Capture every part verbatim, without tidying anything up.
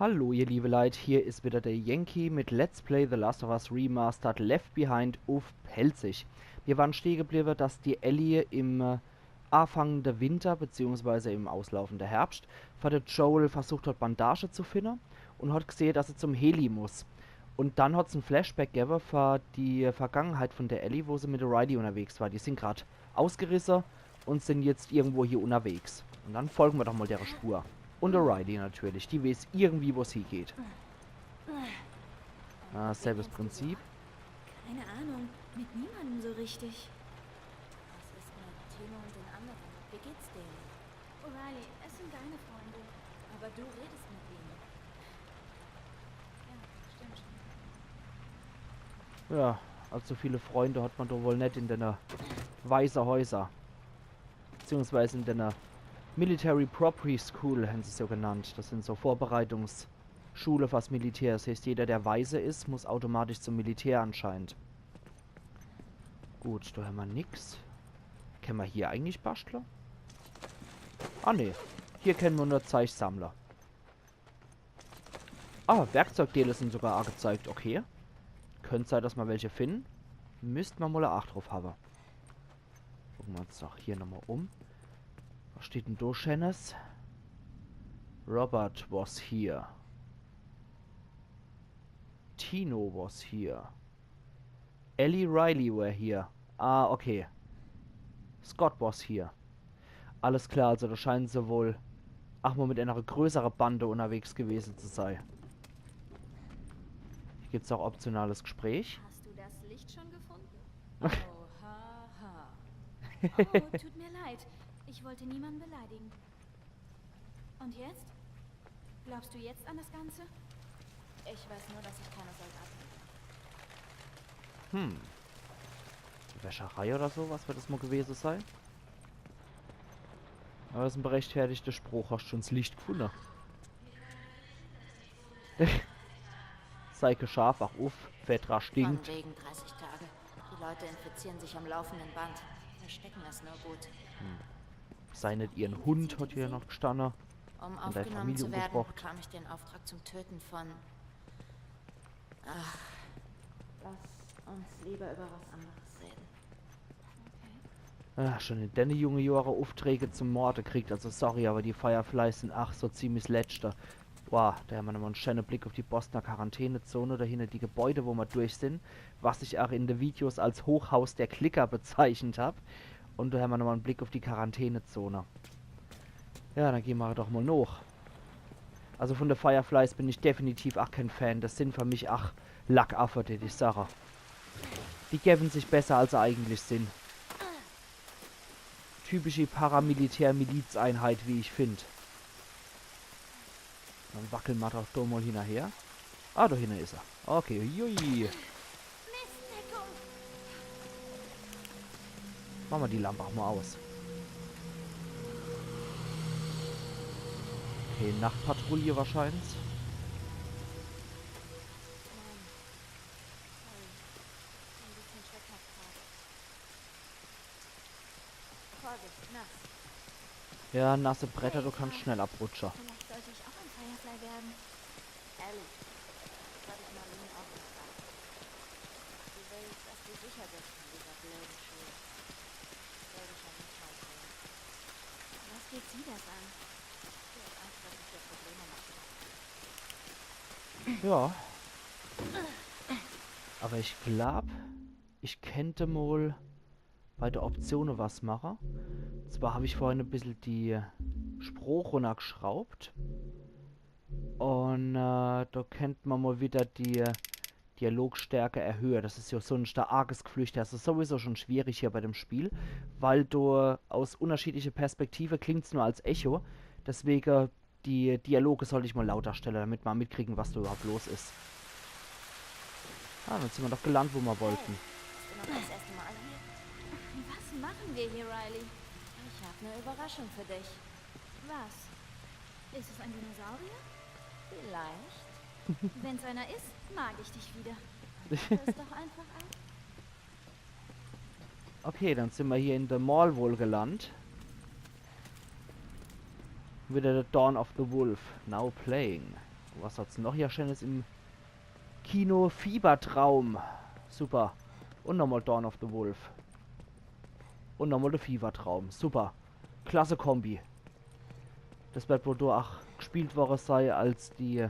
Hallo, ihr liebe Leit, hier is wieder der Yankee mit Let's Play The Last of Us Remastered Left Behind uff Pälzisch. Mir waren stehe gebliwwe, dass die Ellie im äh, aafangende Winter, beziehungsweise im auslaufende Herbscht, fer de Joel versucht hat, Bandage zu finne un hat gesehe, dass er zum Heli muss. Un dann hat's en Flashback gewwe fer die Vergangenheit von der Ellie, wo se mit der Riley unterwegs war. Die sin grad ausgerisse un sin jetzt irgendwo hier unterwegs. Un dann folge mer doch mal dere Spur. Un der Riley natürlich, die weeß irgendwie, wo's hiegeht. Ah, selbes Prinzip. Keine Ahnung, mit niemandem so richtig. Was ist mit Tino und den anderen? Wie geht's denen? O'Reilly, es sind deine Freunde. Aber du redest mit ihnen. Ja, stimmt schon. Ja, allzu viele Freunde hat man doch wohl net in dene Waiserhäuser. Beziehungsweise in dene Military Property School hän se's so genannt. Das sin so Vorbereitungsschule fürs Militär. Das heißt, jeder, der Waise is, muss automatisch zum Militär anscheinend. Gut, do hämmer nix. Kenne mer hier eigentlich baschtle? Ah, nee. Hier kenne mer nur Zeich sammle. Ah, Werkzeugdeele sin sogar agezeigt. Okay. Könnt sei, dass mer welche finden. Misst mer mol e Aach druff hawwe. Gucke mer uns doch hier nochmal um. Was steht denn do Scheenes? Robert was here. Tino was here. Ellie Riley were here. Ah, okay. Scott was here. Alles klar, also do scheinen se wohl ach mal mit einer größere Bande unterwegs gewesen zu sei. Hier gibt's auch optionales Gespräch. Hast du das Licht schon gefunden? Oh, ha, ha. Oh, tut mir leid. Ich wollte niemanden beleidigen. Und jetzt? Glaubst du jetzt an das Ganze? Ich weiß nur, dass ich keine Soldatin bin. Hm. Wäscherei oder so, was wird das mal gewesen sein? Aber das ist ein berechtigter Spruch, hast du schon das Licht gefunden? Sei geschaf, ach uff, Fetra stinkt. Von wegen dreißig Tage. Die Leute infizieren sich am laufenden Band. Verstecken ist nur gut. Hm. Sei net ihren Hund, hat hier noch gestanden. Um aufgenommen zu werden, bekam ich den Auftrag zum Töten von... Ach, lass uns lieber über was anderes reden. Ah, schon in denne junge Jahre Aufträge zum Morde kriegt, also sorry, aber die Fireflies sind ach so ziemlich 's Letzte. Wow, da hämmer nochmal en schöne Blick auf die Bosner Quarantänezone, da hinne die Gebäude, wo mer durch sind, was ich ach in de Videos als Hochhaus der Klicker bezeichnet hab. Und da hämmer nochmal en Blick auf die Quarantänezone. Ja, dann geh mer doch mal noch. Also von de Fireflies bin ich definitiv ach kein Fan. Das sind für mich ach Lackaffe, die, die Sache. Die gewen sich besser, als se eigentlich sind. Typische Paramilitär-Milizeinheit, wie ich find. Dann wackel mer doch do mal hinnerher. Ah, do hinne is er. Okay, jui. Mistdeckung. Mache mer die Lampe ach mal aus. Okay, Nachtpatrouille wahrscheinlich. Ein bisschen schreckhaft gerade. Vorsicht, nass. Ja, nasse Bretter, du kannst schnell abrutsche. Vielleicht sollte ich auch ein Firefly werden. Ellie, das hab ich Marlene auch gefragt. Du willst, dass du sicher bist in dieser blöden Schule. Soll dich ja nicht mal sehen. Was geht sie das an? Sie hat Angst, dass ich dir Probleme mache. Ja. Aber ich glaub, ich kennt mal bei de Optione was mache. Zwar hab ich vorhin e bissel die Sproch runnergeschraubt. Und äh, do kennt mer mal wieder die Dialogstärke erhöhe. Das is ja so en starkes Geflüchte. Das is sowieso schon schwierig hier bei dem Spiel, weil do aus unterschiedliche Perspektive klingt's nur als Echo. Deswege die Dialoge sollt ich mal lauter stelle, damit mer mitkriegen, was do überhaupt los is. Ah, dann sind mer doch gelandet, wo mer wollten. Hey, bist du noch das erste Mal hier? Was machen wir hier, Riley? Ich hab eine Überraschung für dich. Was? Ist es ein Dinosaurier? Vielleicht. Wenn's einer ist, mag ich dich wieder. Pack es doch einfach an. Okay, dann sind mer hier in de Mall wohl gelandet. Wieder The Dawn of the Wolf. Now playing. Was hat's noch hier Schönes im Kino? Fiebertraum. Super. Und nochmal Dawn of the Wolf. Und nochmal der Fiebertraum. Super. Klasse Kombi. Das werd wohl do ach gespielt worre sei, als die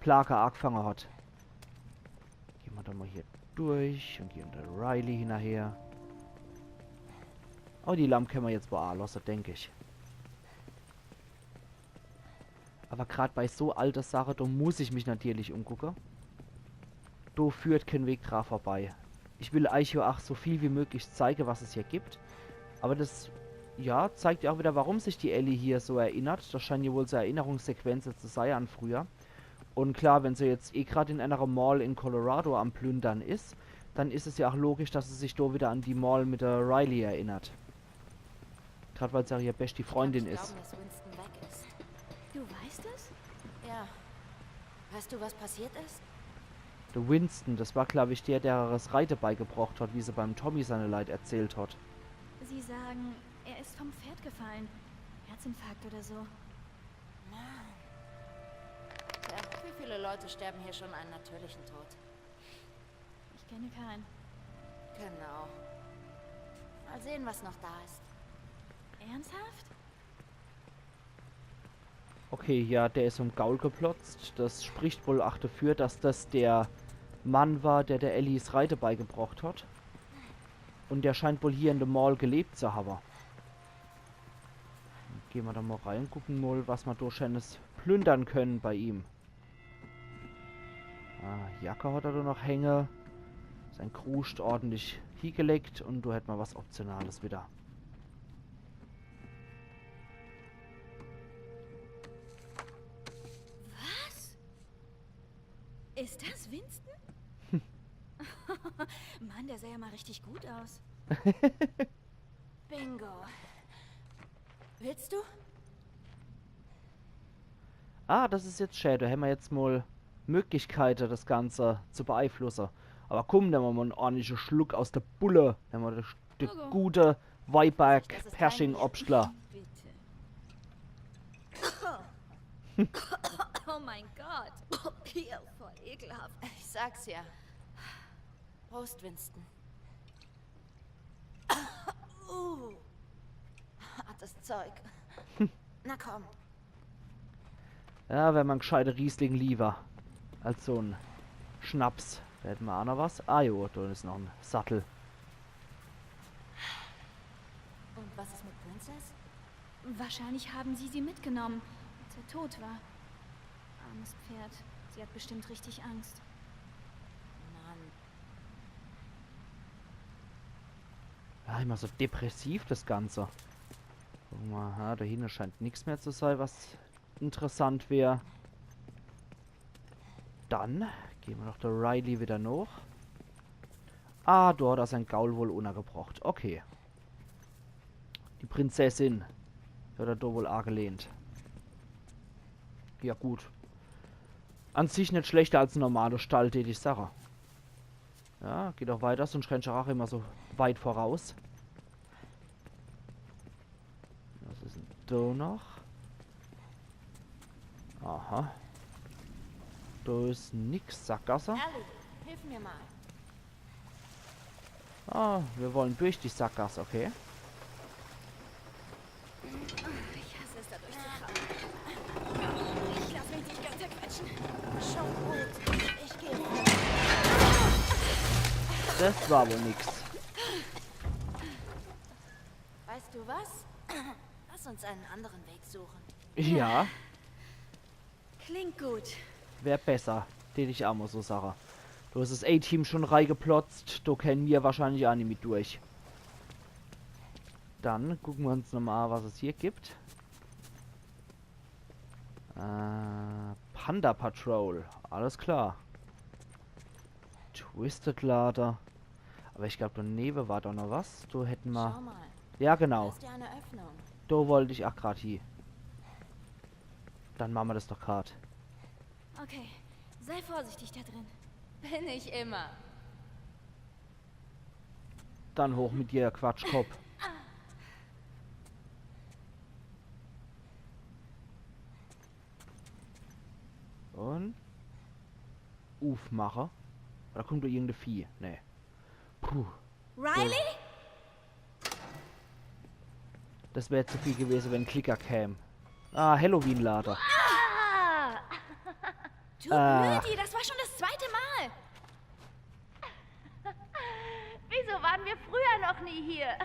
Plage agefange hat. Gehn mer do mal hier durch und gehn der Riley hinnerher. Oh, die Lamp kenne mer jetzt wohl alosse, denk ich. Aber grad bei so alte Sache, do muss ich mich natierlich umgucke. Do führt kein Weg dra vorbei. Ich will eich jo ach so viel wie möglich zeige, was es hier gibt. Aber das, ja, zeigt ja ach wieder, warum sich die Ellie hier so erinnert. Das scheinen ja wohl so Erinnerungssequenze zu sei an früher. Und klar, wenn se jetzt eh grad in einer Mall in Colorado am Plündern is, dann is es ja ach logisch, dass se sich do wieder an die Mall mit der Riley erinnert. Grad weil se ach ihr besti Freundin is. Glauben, dass Winston weg ist. Du weißt es? Ja. Weißt du, was passiert ist? Der Winston, das war, glaub ich, der, der er das Reite beigebrocht hat, wie se beim Tommy seine Leit erzählt hat. Sie sagen, er ist vom Pferd gefallen. Herzinfarkt oder so. Mann. Ja, wie viele Leute sterben hier schon einen natürlichen Tod? Ich kenne keinen. Genau. Mal sehen, was noch da ist. Ernsthaft? Okay, ja, der is vom Gaul geplotzt. Das spricht wohl ach dafür, dass das der Mann war, der der Ellie das Reite beigebrocht hat. Und der scheint wohl hier in der Mall gelebt zu haben. Gehn mer do mal rein, gucken mal, was mer do Schönes plündern können bei ihm. Ah, Jacke hat er do noch hänge. Sein Kruscht ordentlich hiegelegt und do hätt mer was Optionales wieder. Was? Ist das Winston? Mann, der sah ja mal richtig gut aus. Bingo. Willst du? Ah, das is jetzt schä. Do hämmer jetzt mal Möglichkeite, das Ganze zu beeinflusse. Aber komm, nemme mer mal en ordentliche Schluck aus der Bulle. Nemme mer de, de gute Weyberg Persching-Obstler. Bitte. Oh mein Gott. Hier, voll ekelhaft. Ich sag's ja. Prost, Winston. Uh. Hartes Zeug. Na komm. Ja, wär mer en gescheite Riesling liewer als so en Schnaps. Do hätte mer ach noch was. Ah jo, do is noch en Sattel. Und was ist mit Princess? Wahrscheinlich haben sie sie mitgenommen, als er tot war. Armes Pferd. Sie hat bestimmt richtig Angst. Mann. Ja, immer so depressiv das Ganze. Guck mal, ha, do hinne scheint nix mehr zu sei, was interessant wär. Dann gehn mer doch der Riley wieder noch. Ah, do hat er sein Gaul wohl unnergebrocht. Okay. Die Prinzessin. Die hat er do wohl agelehnt. Ja, gut. An sich net schlechter als en normale Stall, tät ich sache. Ja, geht auch weiter, sonst rennt er auch immer so weit voraus. Was is denn do noch? Aha. Do is nix. Sackgasse. Ellie, hilf mir mal. Ah, wir wollen durch die Sackgasse, okay. Ich hasse es, da durchzukrabbeln. Ich lass mich nicht ganz zerquetschen. Schon gut. Ich gehe. Das war wohl nix. Weißt du was? Lass uns einen anderen Weg suchen. Ja. Klingt gut. Wär besser. Tät ich ach mo so sache. Do is das A-Team schon reigeplotzt. Do kennen mir wahrscheinlich ach nimmi durch. Dann gucken wir uns nochmal an, was es hier gibt. Äh, Panda Patrol. Alles klar. Twisted Ladder. Aber ich glaub, do newe war doch noch was. Do hätten wir. Schau mal. Ja, genau. Da ist ja eine Öffnung. Do wollt ich ach grad hie. Dann mache mer das doch grad. Okay, sei vorsichtig da drin. Bin ich immer. Dann hoch mit dir, Quatschkopp. ufmache. Oder kummt do irgend e Vieh? Nee. Puh. Riley? Das wär zu viel gewese, wenn en Klicker käm. Ah, Halloween-Lade. Ah! Tut Ah. Lüdi, das war schon das zweite Mal. Wieso waren wir früher noch nie hier?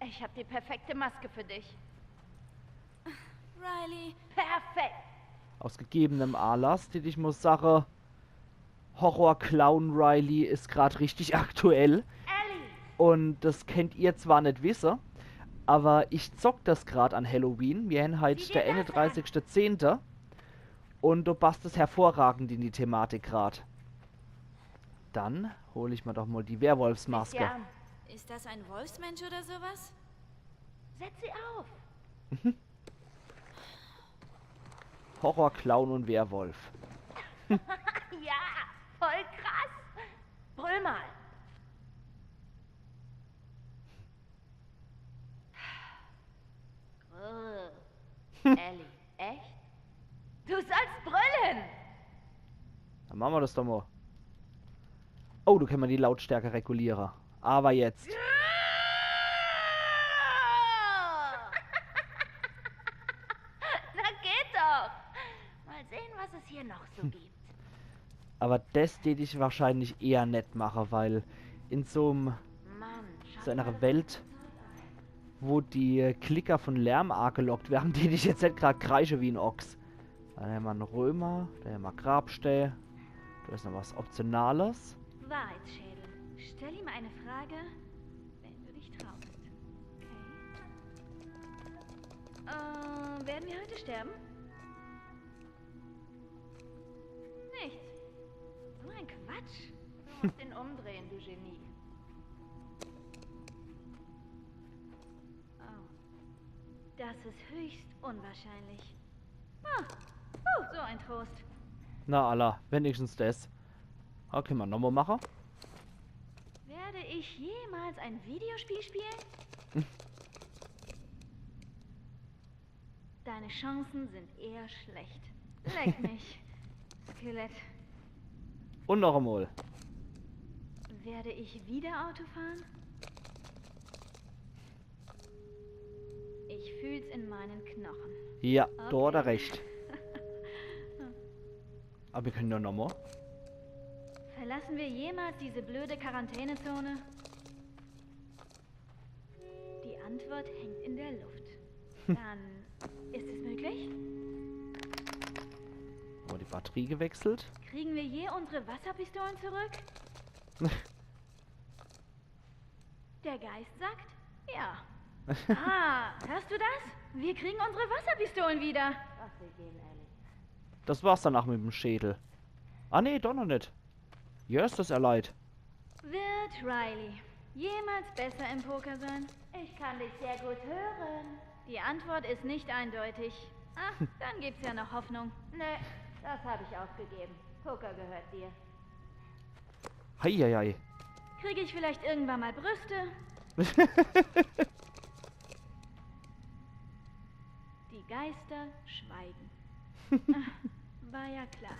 Ich hab die perfekte Maske für dich. Riley, Perfekt. Aus gegebenem Anlass, tät ich mol sache, Horror-Clown Riley is grad richtig aktuell. Ellie. Und das kennt ihr zwar net wisse, aber ich zock das grad an Halloween. Mir hän heit Sieh dir der das an. Einunddreißigste Zehnte. Und do passt es hervorragend in die Thematik grad. Dann hol ich mir doch mal die Werwolfsmaske. Christian, ist das ein Wolfsmensch oder sowas? Setz sie auf. Horror, Clown und Werwolf. Ja, voll krass. Brüll mal. Brüll. Ellie, echt? Du sollst brüllen. Dann mache mer das doch mal. Oh, do kann mer die Lautstärke reguliere. Aber jetzt. Na geht doch. Mal sehen, was es hier noch so gibt. Aber das tät ich wahrscheinlich eher net mache, weil in so'm, Mann, so einer Welt, wo die Klicker von Lärm agelockt wären, tät ich jetzt net grad kreische wie en Ochs. Dann hämmer en Römer, dann hämmer Grabstee. Do is noch was Optionales. Wahrheitsschädel. Stell ihm eine Frage, wenn du dich traust. Okay. Äh, werden wir heute sterben? Nicht. So ein Quatsch. Du musst ihn umdrehen, du Genie. Oh. Das ist höchst unwahrscheinlich. Ah, puh, so ein Trost. Na alla, wenigstens das. Okay, mal nochmal mache. Werde ich jemals ein Videospiel spielen? Deine Chancen sind eher schlecht. Leck mich. Skelett. Und noch einmal. Werde ich wieder Auto fahren? Ich fühl's in meinen Knochen. Ja, Okay. do hat er recht. Aber wir können ja nochmal. Verlassen wir jemals diese blöde Quarantänezone? Die Antwort hängt in der Luft. Dann ist es möglich? Haben wir die Batterie gewechselt? Kriegen wir je unsere Wasserpistolen zurück? Der Geist sagt, ja. Ah, hörst du das? Wir kriegen unsere Wasserpistolen wieder. Lass sie gehen, Ellie. Das war's danach mit dem Schädel. Ah nee, doch noch net. Yes, das er leid. Wird Riley jemals besser im Poker sein? Ich kann dich sehr gut hören. Die Antwort ist nicht eindeutig. Ah, dann gibt's ja noch Hoffnung. Nee, das habe ich aufgegeben. Poker gehört dir. Heieiei. Kriege ich vielleicht irgendwann mal Brüste? Die Geister schweigen. Ah, war ja klar.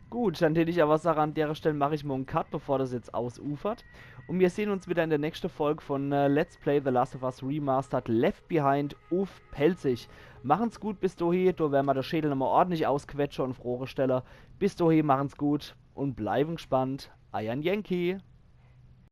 Gut, dann tät ich aber sache, an dere Stell mach ich mal en Cut, bevor das jetzt ausufert. Und wir sehen uns wieder in der nächsten Folge von äh, Let's Play The Last of Us Remastered Left Behind uff Pälzisch. Machen's gut bis dohin, do wer'n mer de Schädel nochmal ordentlich ausquetsche und Froge stelle. Bis dohin, machen's gut und bleiwen gespannt. Eiern Yankee.